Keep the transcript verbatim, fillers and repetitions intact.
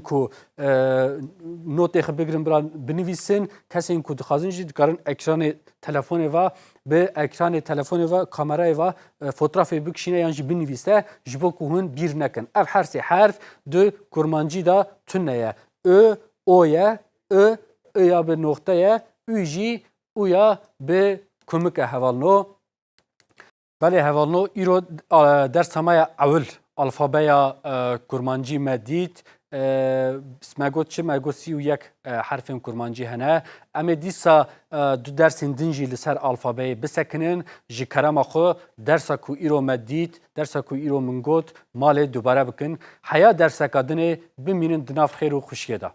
ku, e, notê xwe bigirin, biran binivîsin. Kesên ku dixwazin jî dikarin ekranê telefonê ve, bi ekranê telefonê ve, kamerayê ve, e, fotrafê bikişîne yan jî binivîse, ji bo ku hûn bîr nekin. Ev her sê herf di kurmancî de tune ye. Ö, o ye, ö, ö ya bi noxte ye, ü jî, u ya bi kumik e hevalno. Belê hevalno, îro, e, dersa me ya ewil, alfabeya, e, kurmancî me dît. E, me got çi? Me got sî û yek, e, herfên kurmancî hene. Em ê dîsa, e, du dersên din jî li ser alfabeyê bisekinin. Ji kerema xwe dersa ku îro me dît, dersa ku îro min got, malê dubare bikin. Heya derseka dinê bimînin di nav xêr û xweşiyê de.